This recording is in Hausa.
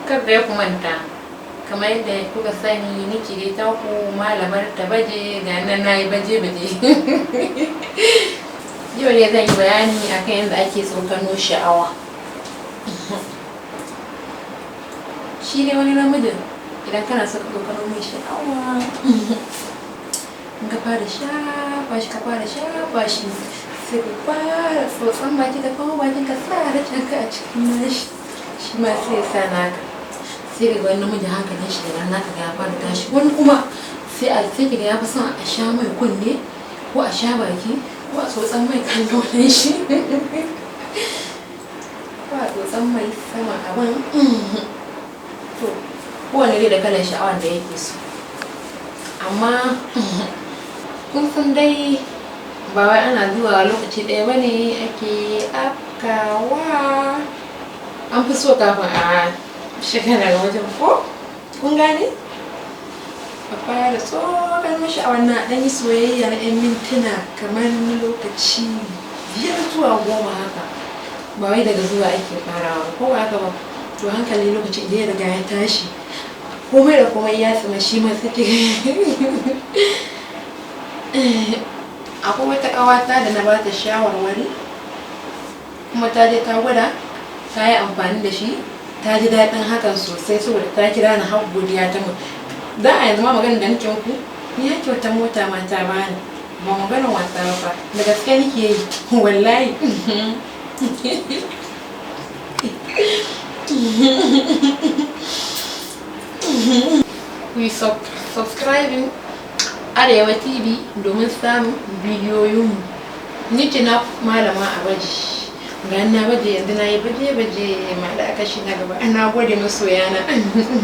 Kar da ku manta, kamar yadda kuka sani, ni ce dai taku Malamar ta Baje. Ga nan na yi baje baje. Yau ne zan yi bayani akan yadda ake tsokano sha'awa. Shi ne wani namijin, idan kana so ka tsokano mai sha'awa, in ka fara shafa shi, ka fara shafa shi, sai ka fara tsotson baki, ka kawo bakin ka sa harshen ka a cikin nashi, shi ma sai ya sa naka. Sai ka ga wani namijin hankalin shi da nan naka ga ya fara tashi. Wani kuma sai kiga ya fi son a sha mai kunne, ko a sha baki, ko a tsotson mai kan nonon shi, ko a tsotson mai sama abin. To, kowane dai da kalan sha'awar da yake so. Amma kun san dai ba wai ana zuwa lokaci ɗaya bane ake afkawa. An fi so kafin a shiga daga wajen, ko kun gane, a fara tsokar mashi a wannan ɗan yi soyayya na 'yan mintuna, kamar lokaci 5 zuwa 10 haka. Ba wai daga zuwa ake farawa, ko ba haka ba? To, hankali lokaci idan ya riga ya tashi, komai da komai ya tsima, shi ma sai akwai wata ƙawata da na bata shawarwari, kuma ta je ta gwada, ta yi amfani da shi, ta ji daɗin hakan sosai, saboda ta kira ni har godiya ta mun. Da a yanzu ma maganar da nake muku, ni ya kyautar mota ma ta bani. Ba maganar wasa ba fa, da gaske nake yi wallahi. Ku yi subscribing Arewa TV domin samun bidiyoyinmu. Ni ce na Malama a Baji. Ga na baje, yanzu na yi baje baje ma da aka shi na gaba. Na gode, masoyana.